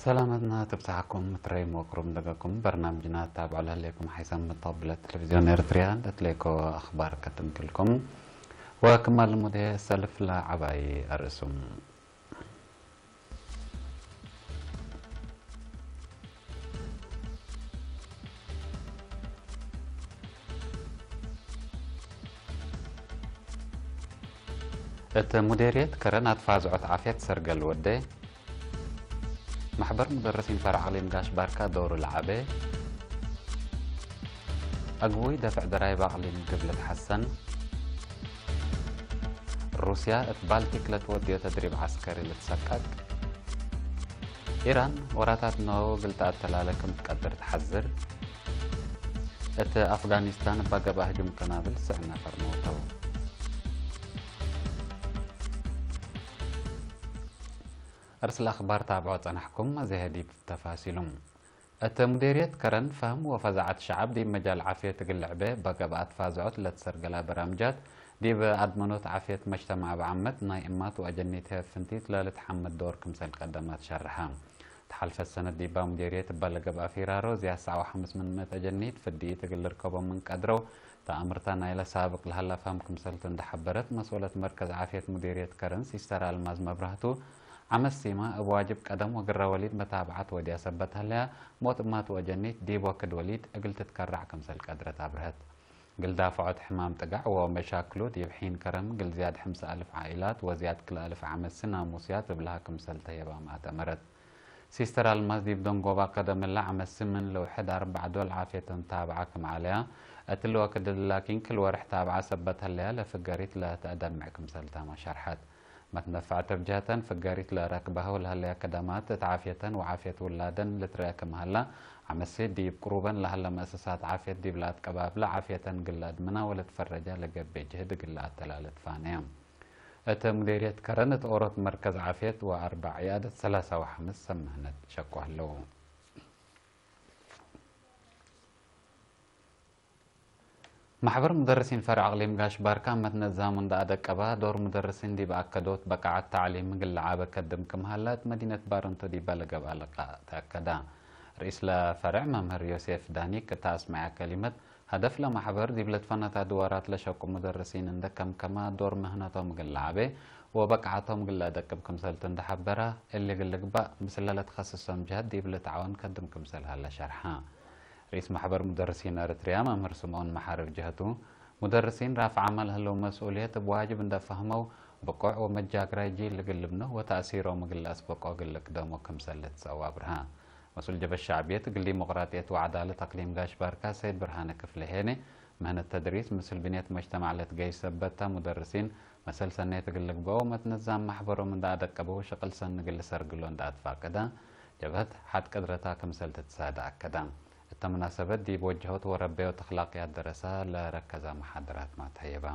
ሰላመትና ትብጻሕኩም ምትረይ መክሩም ደገኩም በርናምጅና ታብዑ ለሌኩም ሓይሳም መጣብለ ቴሌቪዝዮን ኤርትርያ ለትሌኮ ኣኽባር ከትምክልኩም። ወክማ ልሙዴ ሰልፍ ለዓባይ ኣርእሱም። እቲ ሙዴርየት ከረን ኣትፋዝዖት ዓፍየት ሰርገል ወደ ማሕበር ሙደርሲን ፈርዓ ኣቕሊም ጋሽ ባርካ ዶሩ ለዓበ ኣግቡይ ደፍዕ ደራይ ባቕሊም ግብለት ሓሰን ሩስያ እቲ ባልቲክ ለትወድዮ ተድሪብ ዓስከሪ ልትሰቀቅ ኢራን ወራታት ነው ግልታ ኣተላለ ከም ትቀድር ትሓዝር እቲ ኣፍጋኒስታን ባገባ ህጁም ከናብል ስዕና ፈርመውተው። እርስ ለኣኽባር ታብዖ ጸናሕኩም፣ ዘህዲብ ተፋሲሉም። እተ ሙዴርየት ከረን ፈህም ወፈዛዓት ሸዓብ ዲብ መጃል ዓፍየት እግል ልዕበ በገብኣት ፋዝዖት ለትሰርገላ በራምጃት ዲብ ኣድመኖት ዓፍየት መጅተማዕ ብዓመት ናይ እማት ወአጀኒት ህብ ፍንቲት ለልትሓመድ ዶር ክምሰል ቀደማት ሸርሐ። ተሓልፈት ሰነት ዲባ ሙዴርየት እባ ለገብኣ ፊራሮ ዚያድ ሰዓው ሓምስ ምን ምእት አጀኒት ፍድኢት እግል ልርከቦም ምን ቀድረው ተኣምርታ ናይለ ሳብቅ ለሃላ ፋም ክምሰልቱ እንደሓበረት መስኦለት መርከዝ ዓፍየት ሙዴርየት ከረን ሲስተር ኣልማዝ መብራህቱ ዓመት ሲማ እብ ዋጅብ ቀደም ወግረ ወሊድ መታብዓት ወድያ ሰበት ሀለያ ሞት እማት ወአጀኒት ዲብ ወክድ ወሊድ እግል ትትከራዕ ክምሰል ቀድረት ኣብርሀት። ግል ዳፈዖት ሕማም ጥጋዕ ወመሻክሉ ዲብ ሒን ከረም ግል ዚያድ ሕምስ ኣልፍ ዓኢላት ወዚያድ ክል ኣልፍ ዓመት ስን ናሙስያት እብልሃ ክምሰል ተየባም ኣተመረት። ሲስተር ኣልማዝ ዲብ ደንጎባ ቀደምላ ዓመት ስምን ለውሕድ ኣርባዕ ዶል ዓፍየተን ታብዓ ክም ዓለያ፣ እትሊ ወክድ ላኪን ክል ወርሕ ታብዓ ሰበት ሀለያ ለፍገሪት ለተአደምዕ ክምሰል ታማ ሸርሐት። መትነፋዕተ ብጀህተን ፍገሪት ለረክባህ ወለሀለያ ከደማት እት ዓፍየተን ወዓፍየት ውላደን ልትረአ ክም ሀላ፣ ዓመት ሴ ዲብ ቅሩበን ለሀለ መእሰሳት ዓፍየት ዲብ ለአትቀባብለ ዓፍየተን ግለ አድምና ወለትፈረጃ ለገቤ ጅህድ ግለ አተላለት ፋነያ። እተ ሙዴርየት ከረን እት ኦሮት መርከዝ ዓፍየት ወአርባዕ ዕያደት ሰላሳ ወሐምስ ሰብ ምህነት ሸቁ ሀለው። ማሕበር ሙደርሲን ፈርዕ ኣቕሊም ጋሽ ባርካ መትነዛሙ እንዳ ኣደቀባ ዶር ሙደርሲን ዲብ ኣከዶት በቃዓት ታዕሊም ግለ ዓበ ከድም ክም ሀላ እት መዲነት ባረንቶ ዲባ ለገብኣ ለቃእ ተአከዳ። ርኢስ ለፈርዕ መምህር ዮሴፍ ዳኒክ እታ አስመዐ ከሊመት ሀደፍ ለማሕበር ዲብ ለትፈነታ ድዋራት ለሸቁ ሙደርሲን እንደ ከምከማ ዶር ምህነቶም ግለ ዓቤ ወበቃዓቶም ግለ አደቅብ ክምሰልቱ እንደ ሐበራ፣ እሊ ግልግባእ ምስለ ለትኸስሶም ጀሀት ዲብ ልትዓወን ከድም ክምሰል ሀለ ሸርሓ። ርኢስ ማሕበር ሙደርሲን ኤረትርያ መምህር ስምኦን መሓሪ ብጀሀቱ፣ ሙደርሲን ራፍዓማ ለህለው መስኡልየት እብ ዋጅብ እንደ ፈህመው፣ ብቁዕ ወመጃግራይ ጂል እግል ልብነው ወተእሲሮም እግል ለአስበቆ እግል ልክደሞ ክምሰል ልትጸው አብርሃ። መስኡል ጀበ ሻዕብየት እግል ዲሞቅራጥየት ወዐዳለት አቅሊም ጋሽ ባርካ ሰይድ ብርሃነ ክፍለ ሄነ፣ ምህነት ተድሪስ ምስል ብንየት መጅተማዕ ለትገይስ ሰበታ ሙደርሲን መሰል ሰኔት እግል ልግበኦ መትነዛም ማሕበሮም እንዳ አደቀበው ሸቅል ሰኒ እግል ልሰርግሎ እንዳ አትፋቀዳ፣ ጀብሀት ሐድ ቅድረታ ክምሰል ትትሳደ አከዳ። እተ መናሰበት ዲብ ወጀሆት ወረበዮት እኽላቅያት ደረሳ ለረከዛ መሓደራት ማተየባ።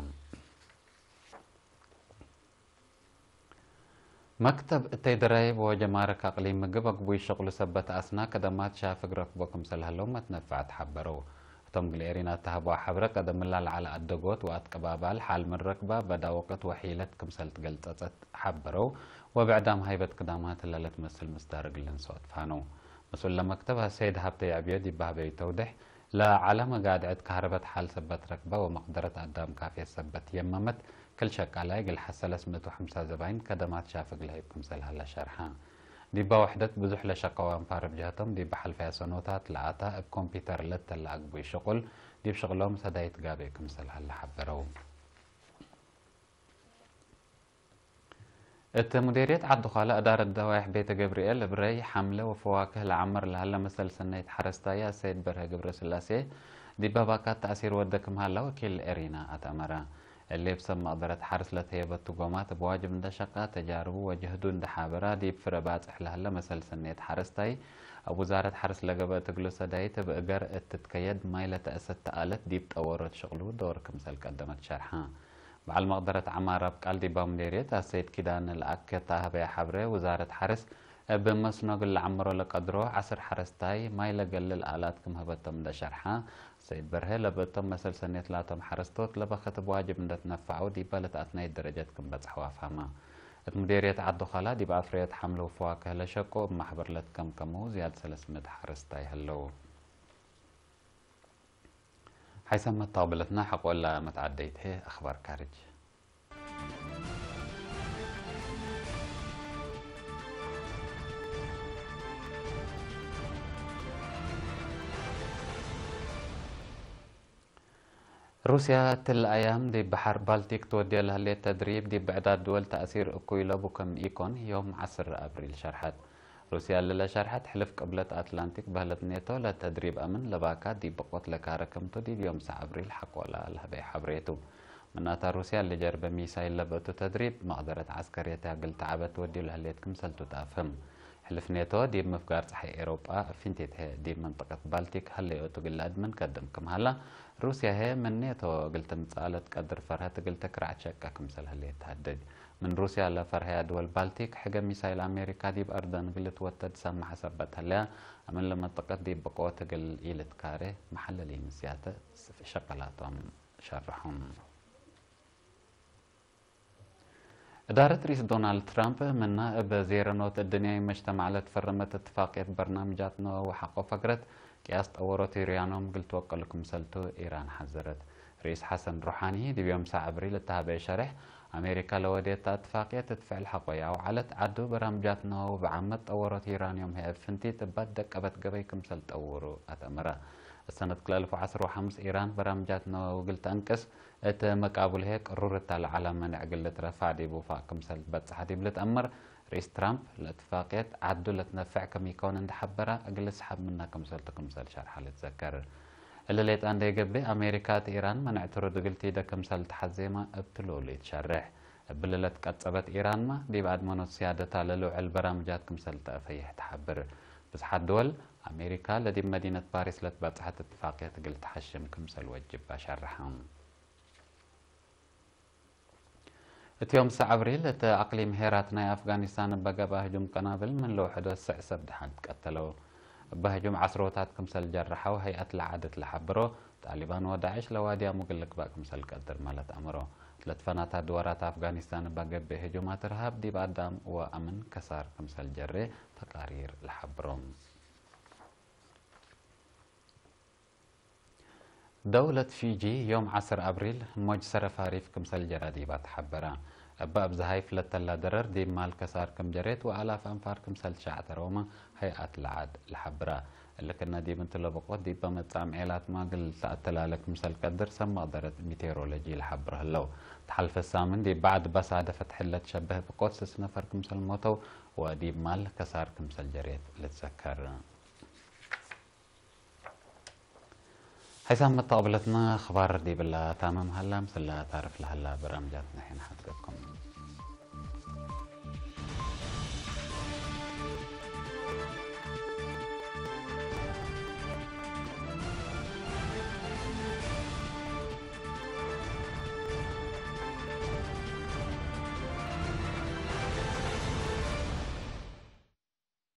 መክተብ እተይ ደራይብ ወጀማርክ አቅሊም ምግብ አግቡይ ሸቅሉ ሰበት አስና ከደማት ሻፍግ ረክቦ ክምሰል ሀለው መትነፋዕት ሐበረው። እቶም ግልኤሪን አተሃብዋ ሐብረ ቀደምላ ለዐለ አደጎት ወአትቀባባል ሐል ምን ረክባ በዳ ወቅት ወሒለት ክምሰል ትገልጸጸት ሐበረው ወብዕዳም ሃይበት ክዳማት ለለትመስል ምስዳር እግል ልንሰኦ ትፋነው። መስኡል ለመክተብ አሰይድ ሀብተ የዕብዮ ዲብ በህበዩ ተውድሕ፣ ለዐለ መጋድዐት ካህረበት ሐል ሰበት ረክባ ወመቅደረት አዳም ካፍየት ሰበት የመመት፣ ክል ሸቃላይ እግል ሐሰ ለስምንት ወሐምሳ ዘባይን ከደማት ሻፍግ ለህይብ ክምሰል ሀለ ሸርሐ። ዲባ ውሕደት ብዙሕ ለሸቀው አንፋር ብጀህቶም ዲብ ሐልፈያ ሰኖታት ለአታ እብ ኮምፒተር ለተለ አግቡይ ሽቁል ዲብ ሽቅሎም ሰዳይት ጋብእ ክምሰል ሀለ ሐበረው። እት ሙዴርየት ዓዲ ዃላ እዳረት ደዋይሕ ቤተ ገብርኤል እብ ረይ፣ ሓምለ ወፈዋክህ ለዓምር ለሀለ መሰል ሰናይት ሓረስታይ አሰይድ በርሀ ገብረስላሴ ዲብ ባካት ተእሲር ወደ ክም ሀላ ወኪል ኤሪና አትአመረ። እሊ እብ ሰብ መቅደረት ሓርስ ለተየበቱ ጎማት እብ ዋጅብ እንደ ሸቃ፣ ተጃርቡ ወጀህዱ እንደ ሓበራ ዲብ ፍረ ባጽሕ ለሀለ መሰል ሰናይት ሓረስታይ፣ እብ ውዛረት ሓርስ ለገበእ ትግሉ ሰዳይት እብ እገር እት ትትከየድ ማይ ለተአሰት ተአለት ዲብ ጠወሮት ሽቅሉ ዶር ክምሰል ቀደመት ሸርሓ። በዓል መቅደረት ዓማር አብ ቃል ዲባ ሙዴርየት አሰይድ ኪዳነ ለአከ ተአህበየ ሐብረ፣ ውዛረት ሐርስ እብ መስኖ እግል ለዐምሮ ለቀድሮ ዐስር ሐረስታይ ማይ ለገልል አላት ክም ህበቶም እንደ ሸርሐ፣ አሰይድ በርሀ ለብእቶም መሰል ሰኔት ላቶም ሐረስቶት ለበክት እብ ዋጅብ እንደ ትነፈዐው ዲባ ለተአትናይት ደረጀት ክም በጽሐዋ ፋማ። እት ምዴርየት ዓዲ ዃላ ዲብ ኣፍረየት ሓምለው ፈዋክህ ለሸቁ እብ ማሕበር ለትከምከሙ ዝያድ ሰለስ ምእት ሓረስታይ ህለው። ሓይሰመት ተቕብለትና ሓቆላ መትዓደይት ህየ ኣኽባር ካርጅ። ሩስያ እትል ኣያም ዲብ በሓር ባልቲክ ትወድዮ ለህሌት ተድሪብ ዲብ ብዕዳት ድወል ተእሲር እኩይ ለቡ ከም ኢኮን ዮም ዓስር ኣብሪል ሸርሐት። ሩስያ ልለ ሸርሐት ሕልፍ ቅብለት ኣትላንቲክ በህለት ኔቶ ለተድሪብ ኣምን ለባካ ዲብ ብቆት ለካረ ከምቱ ዲብ ዮም ሰዕ ኣብሪል ሓቆላ ለህበይ ሓብሬቱ። ምናታ ሩስያ ልጀርበ ሚሳይል ለበእቱ ተድሪብ መቕደረት ዓስከርየት ያግል ተዓበት ወድዩ ለህሌት ክምሰልቱ ጣፍህም። ሕልፍ ኔቶ ዲብ ምፍጋር ጸሓይ ኤሮጳ ፊንቲት ህየ ዲብ መንጠቀት ባልቲክ ሀለዮ ትግል ኣድምን ከድም ክምሃላ ሩስያ ህየ ምን ኔቶ እግል ትምጻእ ለትቀድር ፈርሀት እግል ተክራዕ ሸቀ ክምሰል ህሌት ተሀድግ። ምን ሩስያ ለፈርሀያ ድወል ባልቲክ ሕገ ሚሳይል ኣሜሪካ ዲብ ኣርደን እግል ትወተድ ሰማሐ ሰበት ህለያ ኣምን ለመንጠቀት ዲብ ብቆት እግል ኢልትካሬ መሐለሊ ንስያተ ሸቀላቶም ሸርሖም። እዳረት ርኢስ ዶናልድ ትራምፕ ምና እብ ዜረኖት እድንያይ መጅተማዕ ለትፈረመት እትፋቅየት በርናምጃት ነወ ወሓቆ ፈግረት ቅያስ ጠወሮት ዩርያኖም ግልትወቀሉ ክምሰልቱ ኢራን ሓዘረት። ርኢስ ሓሰን ሩሓኒ ዲብ ዮም ሰዕ ኣብሪል እተሃበየ ሸርሕ ኣሜሪካ ለወድየታ እትፋቅየት እትፍዕል ሓቆያ ውዓለት ዓዱ በራምጃት ነወ ብዓመት ጠወሮት ዩራንዮም ህየ እብ ፍንቲት እባት ደቀበት ገበይ ክምሰል ጠውሩ ኣተመረ። እሰነት ክልተ ኣልፍ ወዓሰርተ ሓሙሽተ ኢራን በራምጃት ነወ ውግል ተንቅስ እት መቃቡል ህየ ቅሩር እታ ለዓላ መን ዕግል ልትረፋዕ ዲብ ውፋቅ ክምሰል ትበጽሕ ዲብ ልትአመር ርኢስ ትራምፕ ለእትፋቅየት ዓዱ ለትነፍዕ ከም ይከውን እንድሓበራ እግል ስሓብ ምና ክምሰልቱ ክምሰል ሸርሓ ልትዘከር። እሊ ሌጣ እንደ ይገብእ ኣሜሪካ እት ኢራን መን ዕትሩድ እግል ቲደ ክምሰል ተሓዜማ እብ ትልውሉ ይትሸርሕ። እብሊ ለትቀጸበት ኢራንማ ዲብ ኣድመኖት ስያደታ ለልውዕል በራምጃት ክምሰል ተእፈይሕ ትሓብር። ብዝሓት ድወል ኣሜሪካ ለዲብ መዲነት ፓሪስ ለትበጽሐት እትፋቅየት እግል ተሓሽም ክምሰል ወጅባ ሸርሓ። እት ዮም ሰዕ ኣብሪል እት ኣቅሊም ሄራት ናይ ኣፍጋኒስታን እበ ገብአ ህጁም ቀናብል ምን ለውሐዶ ስዕ ሰብ ደሓን ትቀተለው። እበ ህጁም ዓስሮታት ክምሰል ጀረሐው ሀይአት ለዓድ እት ለሐብሮ፣ ጣሊባን ወዳዕሽ ለዋድያሙ ግልግባእ ክምሰል ቀድር ማለት ኣምሮ። ለትፈናታ ድወራት ኣፍጋኒስታን እበ ገብእ ህጁማት እርሃብ ዲብ ኣዳም ወኣምን ከሳር ክምሰል ጀሬ ተቃሪር ለሐብሮ። ደውለት ፊጂ ዮም ዓስር ኣብሪል ሞጅ ሰረፋሪፍ ክምሰል ጀራ ዲባ ተሓበራ። እባ እብ ዝሃይፍ ለተላ ደረር ዲብ ማል ከሳር ክም ጀሬት ወኣላፍ ኣንፋር ክምሰል ትሻዕ ተረውመ ሀይኣት ለዓድ ለሓብራ። እልክነ ዲብ እንትለ ብቆት ዲብ በመጽእ ኣምዔላት ማግል ተኣተላለ ክምሰል ቀድር ሰብ መቅደረት ሚቴሮሎጂ ለሓብር ህለው። ተሓልፈ ሳምን ዲብ ባዕድ በሳደፈት ሕለት ሸበህ ብቆት ስስ ነፈር ክምሰል ሞተው ወዲብ ማል ከሳር ክምሰል ጀሬት ልትዘከር። ሒሳብ መተቕብለትና ኣኽባር ዲብላ ታመም ሃላ ምስላ ታርፍ ለሃላ በራምጃትና ሒን ሓትገኩም።